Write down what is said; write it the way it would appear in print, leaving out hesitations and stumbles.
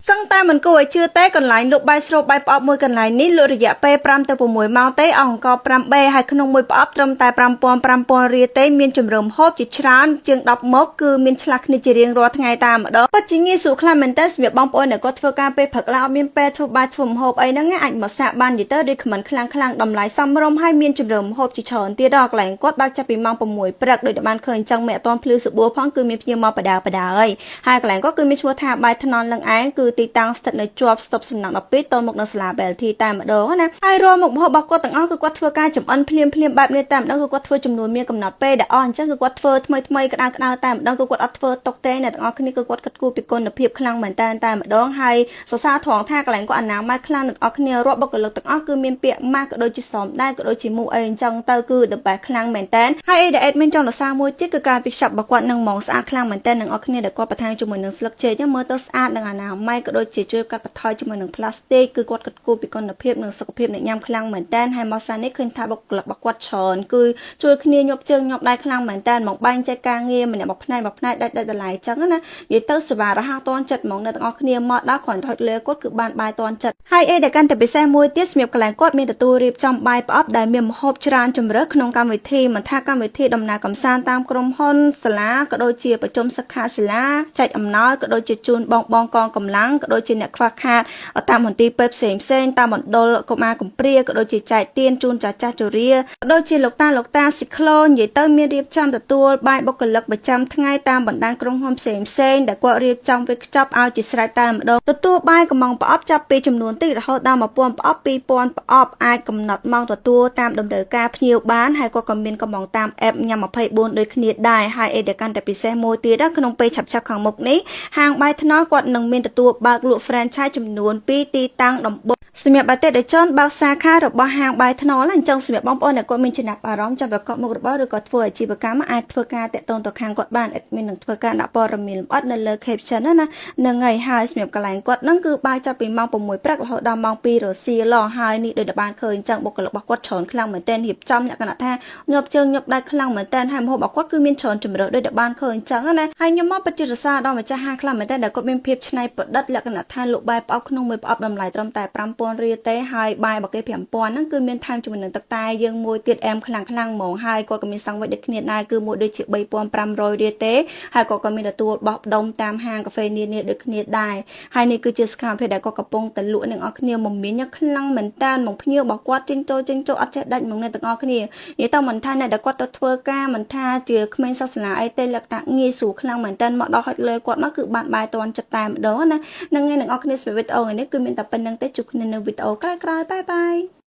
សឹងតែមិនគួរឲ្យជឿទេកន្លែងលក់បាយស្រូបបាយផ្អប់មួយកន្លែងនេះលក់រយៈពេល5ទៅ6ម៉ោងទេអស់អង្ករ 5B ហើយក្នុងមួយផ្អប់ត្រឹមតែ5000 5000រៀលទេមានជម្រើសម្ហូបជាច្រើនជាង10មុខគឺមានឆ្លាស់គ្នាជារៀងរាល់ថ្ងៃតែម្ដងពិតជាងាយស្រួលខ្លាំងមែនតើសម្រាប់បងប្អូនដែលគាត់ធ្វើការពេលព្រឹកឡើងអត់មានពេលធ្វើបាយធ្វើម្ហូបអីហ្នឹងអាចមកសាកបាននិយាយទៅrecommend ខ្លាំងខ្លាំងតម្លៃសមរម្យហើយមានជម្រើសម្ហូបជាច្រើនទៀតដល់កន្លែងគាត់បើកចាប់ពីម៉ោង6ព្រឹកដោយដែលបានឃើញអញ្ចឹងមិនអត់ទាន់ភ្លឺសបួរផងគឺមានភ្ញៀវមកបដាបដាហើយហើយកន្លែងគាត់គឺមានឈ្មោះថាបាយថ្នល់នឹងឯងគឺទីតាំងស្ថិតនៅជាប់ស្តុបសំណង់12ទល់មុខនឹងសាលា Belty តែម្ដងណាហើយរាល់មុខម្ហូបរបស់គាត់ទាំងអស់គឺគាត់ធ្វើការចម្អិនភ្លាមភ្លាមបែបនេះតែម្ដងគឺគាត់ធ្វើចំនួនមានកំណត់ពេលដែលអស់អញ្ចឹងគឺគាត់ធ្វើថ្មីថ្មីក្តៅក្តៅតែម្ដងគឺគាត់អត់ធ្វើទុកទេអ្នកទាំងអស់គ្នាគឺគាត់គិតគូរពីគុណភាពខ្លាំងមែនតើតែម្ដងហើយសរសើរត្រង់ថាកន្លែងគាត់អនាម័យខ្លាំងអ្នកទាំងអស់គ្នារាប់បុគ្គលិកទាំងអស់គឺមានពាក្យម៉ាស់ក៏ដូចជាស្រោមដែរក៏ដូចជាមួកអីអញ្ចឹងទៅគឺ the best ខ្លាំងមែនតើហើយអីដែល admin ចង់សរសើរមួយទៀតគឺការពិខ្ចប់របស់គាត់នឹងហ្មងស្អាតខ្លាំងមែនតើអ្នកទាំងអស់គ្នាដែលគាត់បន្ថែមជាមួយនឹងស្លឹកចេកមើលទៅស្អាតនិងអនាម័យក៏ដូចជាជួយកាត់បន្ថយជាមួយនឹងផ្លាស្ទិកគឺគាត់គិតគូរពីគុណភាពនិងសុខភាពអ្នកញ៉ាំខ្លាំងមែនតើហើយមកសានេះឃើញថាបុគ្គលិករបស់គាត់ច្រើនគឺជួយគ្នាញាប់ជើងញាប់ដៃខ្លាំងមែនតើមកបែងចែកការងារម្នាក់មួយផ្នែកមួយផ្នែកដាច់ដាច់ដライអញ្ចឹងណានិយាយទៅសេវារហ័សទាន់ចិត្តហ្មងអ្នកទាំងអស់គ្នាមកដល់គ្រាន់តែហុចលើគាត់គឺបានបាយទាន់ចិត្តហើយអីដែលកាន់តែពិសេសមួយទៀតសម្រាប់កន្លែងគាត់មានទទួលរៀបចំបាយផ្អប់ដែលមានម្ហូបច្រើនជម្រើសក្នុងកម្មវិធីមិនថាកម្មវិធីដំណើរកម្សាន្តតាមក្រុមហ៊ុនសាលាក៏ដូចជាប្រជុំសិក្ខាសាលាចែកអំណោយក៏ដូចជាជូនបងបងកងកម្លាំងក៏ដូចជាអ្នកខ្វះខាតតាមមន្ទីរពេទ្យផ្សេងផ្សេងតាមមណ្ឌលកុមារកំព្រាក៏ដូចជាចែកទានជូនចាស់ចាស់ជរាក៏ដូចជាលោកតាលោកតាស៊ីក្លូននិយាយទៅមានរៀបចំទទួលបាយបុគ្គលិកប្រចាំថ្ងៃតាមបណ្ដាញក្រុមហ៊ុនផ្សេងផ្សេងដែលគាត់រៀបចំវេចខ្ចប់ឲ្យជាស្រេចតែម្ដងទទួលបាយកំងប្រអប់ចាប់ពីចំនួនតិចរហូតដល់1000ប្រអប់2000ប្រអប់អាចកំណត់ម៉ោងទទួលតាមតម្រូវការភ្ញៀវបានហើយគាត់ក៏មានកំងតាម app ញ៉ាំ24ដូចគ្នាដែរហើយអីដែលកាន់តែពិសេសមួយទៀតក្នុងពេលឆាប់ៗខាងមុខនេះហាងបាយថ្នល់គាត់នឹងមានទទួលបើកលក់ franchise ចំនួន2ទីតាំងដំបូងសម្រាប់អតិថិជនបើកសាខារបស់ហាងបាយថ្នល់អញ្ចឹងសម្រាប់បងប្អូនដែលគាត់មានចំណាប់អារម្មណ៍ចង់ប្រកបមុខរបរឬក៏ធ្វើអាជីវកម្មអាចធ្វើការតាក់ទងទៅខាងគាត់បាន admin នឹងធ្វើការដាក់ព័ត៌មានលម្អិតនៅលើ caption ណាណានឹងហើយហើយសម្រាប់កន្លែងគាត់នឹងគឺបើកចាប់ពីម៉ោង6ព្រឹករហូតដល់ម៉ោង2រសៀលហើយនេះដោយតែបានឃើញអញ្ចឹងបុគ្គលិករបស់គាត់ច្រើនខ្លាំងមែនទែនរៀបចំលក្ខណៈថាញាប់ជើងញាប់ដៃខ្លាំងមែនទែនហើយម្ហូបរបស់គាត់គឺមានច្រើនជម្រើសដោយតែបានឃើញអញ្ចឹងណាហើយខ្ញុំមកពិតជាសរសើរដល់ម្ចាស់ហាងខ្លាំងមែនទែនដែលគាត់មានភាពច្នៃប្រឌិតលក្ខណៈថាលក់បាយផ្អប់ក្នុងមួយផ្អប់តម្លៃត្រឹមតែ5000រៀលទេហើយបាយបើគេ5000ហ្នឹងគឺមានថែមជាមួយនឹងទឹកតែយើងមួយទៀតអែមខ្លាំងខ្លាំងហ្មងហើយគាត់ក៏មានសង់វិចដូចគ្នាដែរគឺមួយដូចជា3500រៀលទេហើយគាត់ក៏មានទទួលបោះដុំតាមហាងកាហ្វេនានាដូចគ្នាដែរហើយនេះគឺជាសកម្មភាពដែលគាត់កំពុងតែលក់នឹងអស់គ្នាមមាញខ្លាំងមែនតើមកភ្ញៀវរបស់គាត់ចេញចូលចេញចូលអត់ចេះដាច់មកអ្នកទាំងអស់គ្នានិយាយទៅមិនថាអ្នកដែលគាត់ទៅធ្វើការមិនថាជាក្មេងសាសនាអីទេលក្ខណៈងាយស្រួលខ្លាំងមែនតើមកដល់ហុចលើគាត់មកគឺបានបាយតន់ចិត្តតែម្ដងណានឹងថ្ងៃអ្នកនរគ្នាសម្រាប់វីដេអូថ្ងៃនេះគឺមានតែប៉ុណ្្នឹងទេជួបគ្នានៅវីដេអូក្រោយៗ bye bye.